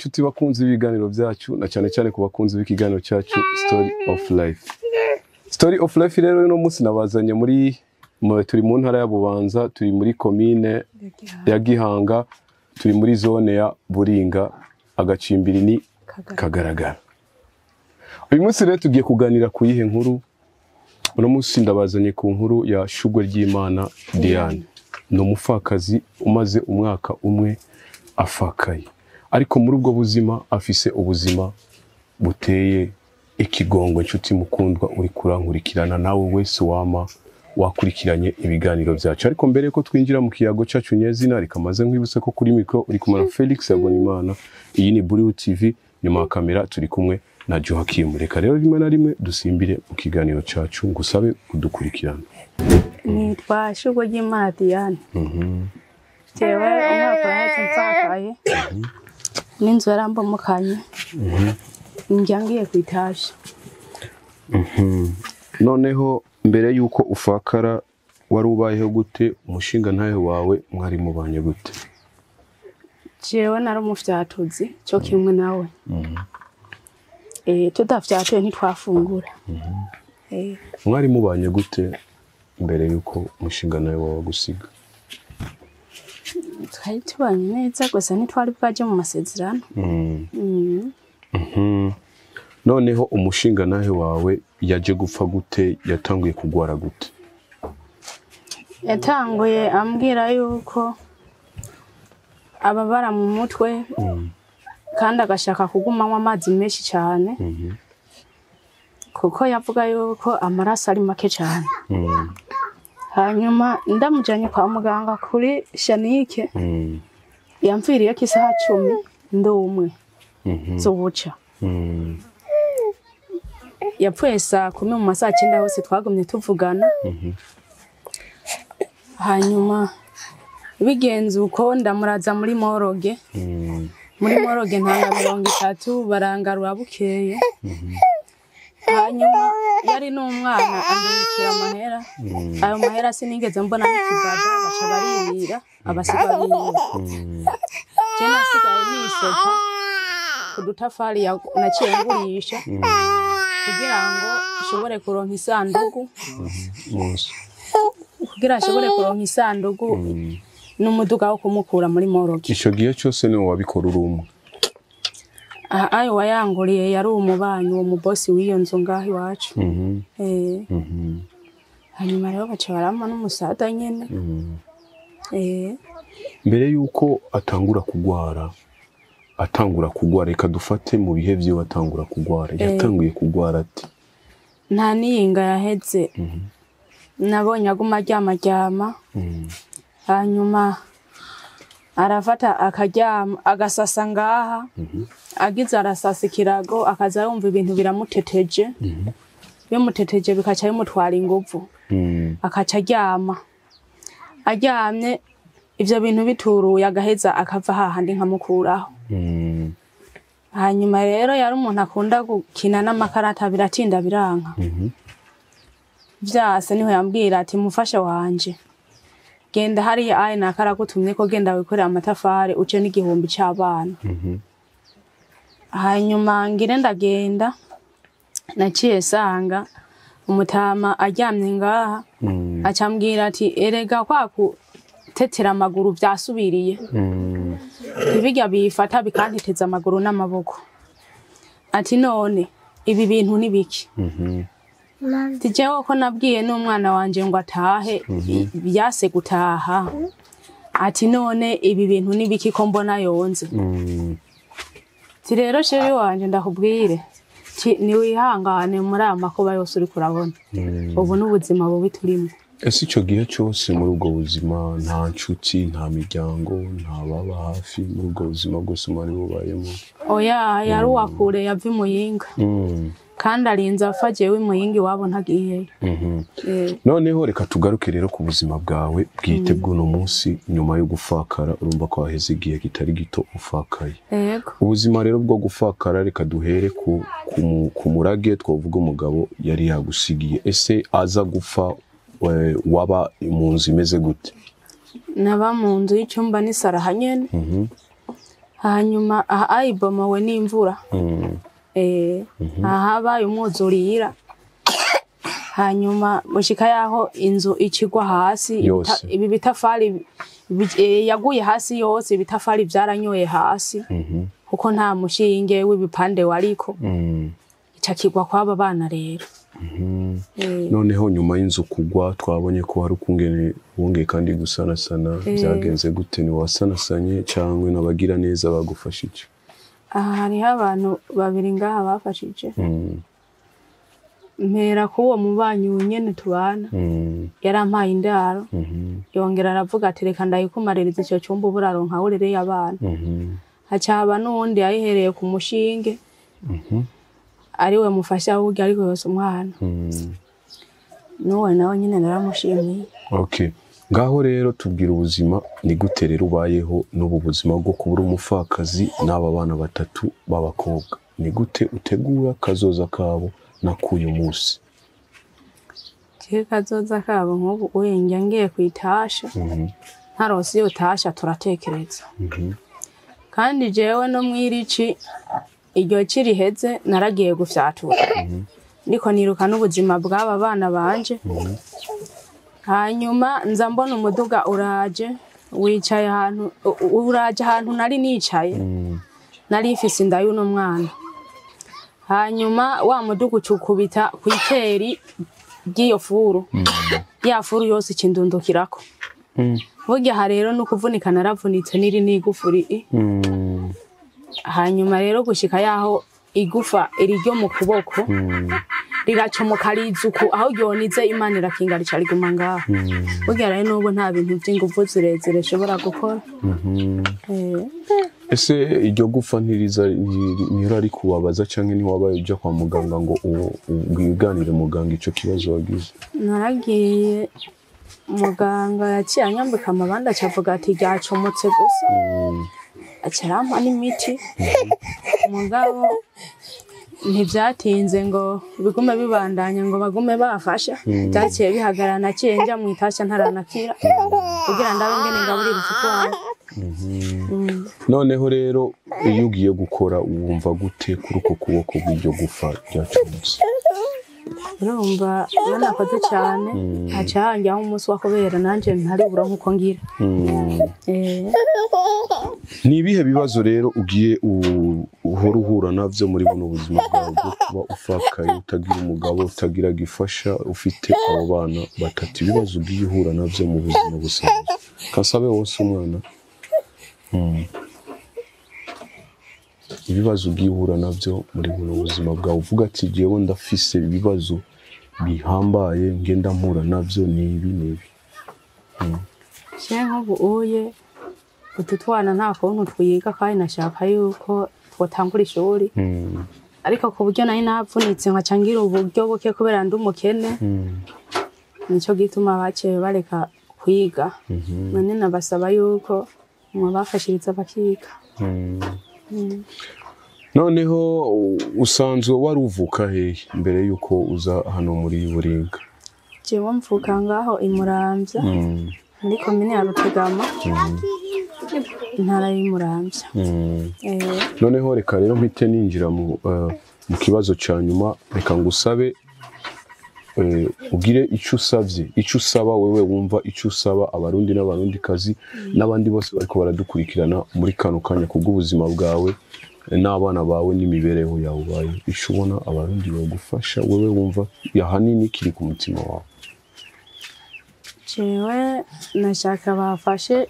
Inshuti bakunzi b'ibiganiro byacu, na cyane cyane ku bakunzi b'ikiganiro cyacu Story of Life. Story of Life rero, uno munsi nabazanye muri turi mu ntara ya Bubanza, turi muri komine ya Gihanga, turi muri zone ya Buringa, agacimbiri ni Kagaragara. Uyu munsi rero tugiye kuganira ku yihe nkuru? Uno munsi ndabazanye ku nkuru ya Shugwe ry'Imana Diane. Ni umupfakazi umaze umwaka umwe afakaye, ariko muri ubwo buzima afise ubuzima buteye ikigongo. Inshuti mukundwa uri kurankurikirana, nawe wese wama wakurikiranye ibiganiro byacu, ariko mbere ko twinjira mu kiyago cyacu nyezina, rikamaze nkwibutse ko kuri mikro uri kumwe na Felix Habonimana. Iyi ni Buriho TV, nyuma ya kamera turi kumwe na Joachim. Reka rero rimwe na rimwe dusimbire mu kiganiro cyacu, ngusabe kudukurikirana. Nitwa Shugwe ry'Imana Diane. Jewe umwaka uraheze mfakaye, n'inzu yarambomokanye, njya ngiye kw'itasha. Noneho mbere y'uko ufakara wari ubayeho gute? Umushinga ntahe wawe mwari mubanye gute? Jewe nari umufyatuzi cyo kimwe nawe. Tudafyatuye ntitwafungura. Mwari mubanye gute mbere y'uko umushinga nawe wawe gusiga? Twari tubanye neza, gusa ntitwari bwaje mu masezerano. Noneho umushinga nawe wawe yaje gupfa gute? Yatanguye kugwara gute? Yatanguye ambwira yuko ababara mu mutwe kandi agashaka kugumanywa amazi menshi cyane, kuko yavuga yuko amaraso ari make cyane. Hanyuma ndamujanye kwa muganga kuri Shanike, yamviriyeko isaha 10 ndumwe z'ubuca. Yapfuye saa 10, mu masaha 9 hose twagumye tuvugana. Hanyuma bigenze uko, ndamuraza muri morgue. Muri morgue ntanga 30, barangarura bukeye. Hanyuma yari n'umwana, andungikira amahera. Ayo mahera sinigeze mbona n'ikibada, baca baririra abasiga biwe. Je nasigaye nisopa ku dutafari naciye ngurisha kugira ngo nshobore kuronka isandugu, Munsi. kugira ashobore kuronka isandugu n'umuduga wo kumukura muri morgue. Ico gihe cyose niwe wabikora uri umwe? Aha, ayo wayanguriye yari umubanyi, uwo mubosi w'iyo nzu ngaho iwacu. Hanyuma rero baca barampa n'umusada nyene. Mbere y'uko atangura kugwara, reka dufate mu bihe vyiwe atangura kugwara, yatanguye kugwara ati? Nta niyinga yaheze, nabonye aguma aryamaryama. Hanyuma arafata akaryama, agasasa ngaha, agize arasasa ikirago, akaza yumva ibintu biramuteteje, bimuteteje bikaca bimutwara inguvu, akaca aryama. Aryamye, ivyo bintu bituruye, agaheza akava hahandi nkamukuraho. Hanyuma rero yari umuntu akunda gukina n'amakarata, biratinda biranka. Vyase niho yambwira ati: "Mufasha wanje, genda hariya aye nakaragutumye ko, genda wikorera amatafari uce n'1000 c'abana." Hanyuma ngire ndagenda, naciye sanga umutama aryamye ngaha. Acambwira ati: "Erega kwa kutetera amaguru vyasubiriye, ibirya bifata bikanteteza amaguru n'amaboko." Ati: "None ibi bintu ni biki?" Ati: "Jewe ko nabwiye n'umwana wanje ngo atahe, byase gutaha." Ati: "None ibi bintu ni biki ko mbona yonze?" Ati: "Rero chéri wanje, ndakubwire ti niwihangane muri aya makuba yose uriko urabona, ubu n'ubuzima bubi turimo." Ese ico gihe cyose muri ubwo buzima nta nshuti, nta miryango, nta baba hafi muri ubwo buzima bwose mwari bubayemo? Oya, yari uwakure, yava i Muyinga. Kandi arinze apfa jewe i Muyinga iwabo ntagiyeyo. Noneho reka tugaruke rero ku buzima bwawe bwite bw'uno munsi nyuma yo gufakara. Urumva ko haheze igihe kitari gito ufakaye. Yego. Ubuzima rero bwo gufakara, reka duhere ku murage twavuga umugabo yari yagusigiye. Ese aza gupfa waba mu nzu imeze gute? Naba mu nzu y'icyumba n'isaraha nyene. Hanyuma aha ayibomowe n'imvura. Aha habaye umwuzurira, hanyuma mushika yaho inzu ikigwa hasi. Yose. Ibi bitafari yaguye hasi yose, ibitafari vyaranyoye hasi kuko nta mushinge w'ibipande wariko. Ica kigwa kw'aba bana rero. Noneho nyuma y'inzu kugwa twabonye ko hari ukungene wongeye kandi gusanasana, byagenze gute? Ni wasanasanye cyangwa n'abagira neza bagufashije? Aha hariho abantu babiri ngaha bafashije. Mpera k'uwo mubanyi nyene tubana, yarampaye indaro, yongera aravuga ati reka ndayikumaririza ico cumba uburaronka aho urereye abana. Haca haba n'uwundi yayihereye ku mushinge, ariwe mufasha w'urya ariko yose umwana. N'uwo nawe nyene naramushimiye. Okay. Ngaho rero tubwira ubuzima ni gute rero ubayeho n'ubu buzima bwo kubura umupfakazi n'aba bana batatu b'abakobwa, ni gute utegura kazoza kabo na k'uyu munsi? Jewe kazoza kabo nk'ubu uye njya ngiye kwitasha, ntarose iyo tasha turatekereza. Kandi jewe no mw'irici iryo ci riheze naragiye gufyatura, ndiko niruka n'ubuzima bw'aba bana banje. Hanyuma nza mbona umuduga uraje wicaye ahantu, uraje ahantu nari nicaye, nari mfise inda y'uno mwana. Hanyuma wa muduga ucukubita kw'iteri ry'iyo furu, ya furu yose ikindundukirako. Burya aha rero nukuvunika naravunitse n'iri n'igufuri. Hanyuma rero gushika yaho igufa iri ryo mu kuboko riracomoka rizuku aho ryonize, Imana irakinga rica riguma ngaho. Burya rero n'ubu nta bintu vy'inguvu zirezire nshobora gukora. Ese iryo gufa ntiriza ntirarikubabaza canke ntiwabaye uja kwa muganga ngo wiganire muganga ico kibazo wagize? Naragiye, muganga yaciye anyambika amabandi, aca avuga ati ryacomotse gusa, aca arampa n'imiti. Mugabo ntivyatinze ngo bigume bibandanya ngo bagume bafasha, vyaciye bihagarara. Naciye nja mw'itasha ntaranakira kugira ndabe ngene ngaburira utwana. Noneho rero iyo ugiye gukora wumva gute kuri uko kuboko bw'iryo gufa ryacomotse? Urumva iyo nakoze cane haca hanjyaho umunsi wa kubera nanje ntaribura nkuko ngira. Ni ibihe bibazo rero ugiye uhora uhura navyo muri buno buzima bwawe bwo kuba ufakaye, utagira umugabo, utagira gifasha, ufite abo bana batatu? Ibibazo ugiye uhura navyo mu buzima busanzwe, kasabe wose umwana. Ibibazo ugiye uhura navyo muri buno buzima bwawe uvuga ati jewe ndafise ibibazo bihambaye ngenda mpura navyo ni ibi n'ibi. Je nk'ubu uye utu twana nta kuntu twiga, kandi nashaka yuko twotangura ishuri, ariko ku buryo nari navunitse nkaca ngira uburyo buke kubera ndi umukene, nico gituma baciye bareka kwiga. None nabasaba yuko mwabafashiriza bakiga. Noneho usanzwe wari uvuka hehe mbere yuko uza hano muri Buringa? Jewe mvuka ngaho i Muramvya, muri komine ya Rutegama, intara y'Imuramvya. Noneho reka rero mpite ninjira mu kibazo ca nyuma. Reka ngusabe ugire ico usavye, ico usaba wewe wumva, ico usaba abarundi n'abarundikazi n'abandi bose bariko baradukurikirana muri kano kanya kubw'ubuzima bwawe n'abana bawe n'imibereho yawe ubaye, ico ubona abarundi bagufasha wewe wumva ahanini kiri ku mutima wawe. Jewe nashaka bafashe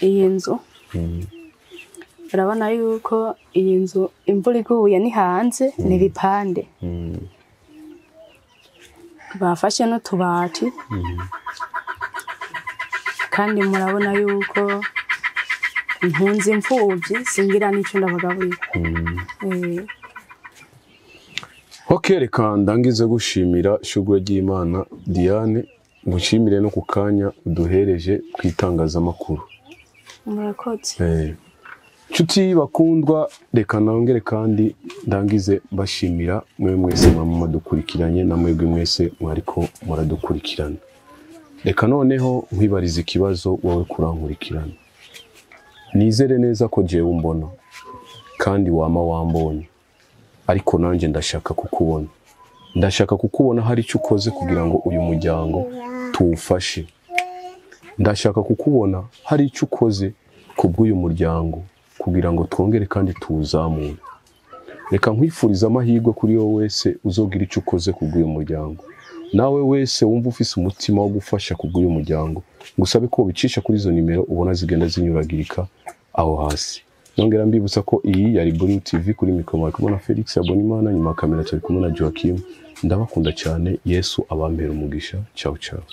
iyi nzu. Urabona yuko iyi nzu imvura iguye ni hanze, ni ibipande. Bafashe n'utubati. Kandi murabona yuko ntunze imfuvyi, singira n'ico ndabagaburira. Ok, reka ndangize gushimira Shugwe ry'Imana Diane, ngushimire no ku kanya uduhereje kw'itangazamakuru. Murakoze. Nshuti bakundwa, reka nongere kandi ndangize mbashimira mwe mwese mwamudukurikiranye na mwebwe mwese mwariko muradukurikirana. Reka noneho nkwibariza ikibazo wowe kurankurikirana. Nizere neza ko jewe umbona kandi wama wambonye, ariko nanjye ndashaka kukubona, ndashaka kukubona hari icyo ukoze kugira ngo uyu muryango tuwufashe. Ndashaka kukubona hari icyo ukoze ku bw'uyu muryango kugira ngo twongere kandi tuwuzamure. Reka nkwifurize amahirwe kuri wowe wese uzogira icyo ukoze ku bw'uyu muryango. Nawe wese wumva ufise umutima wo gufasha ku bw'uyu muryango, ngusabe ko ubicisha kuri izo nimero ubona zigenda zinyuragirika aho hasi. Nongera mbibutsa ko iyi yari Blue TV, kuri mikoro mwari kumwe na Felix Abonimana, nyuma ya kamera turi kumwe na Joachim. Ndabakunda cyane, Yesu abampera umugisha. Ciao ciao.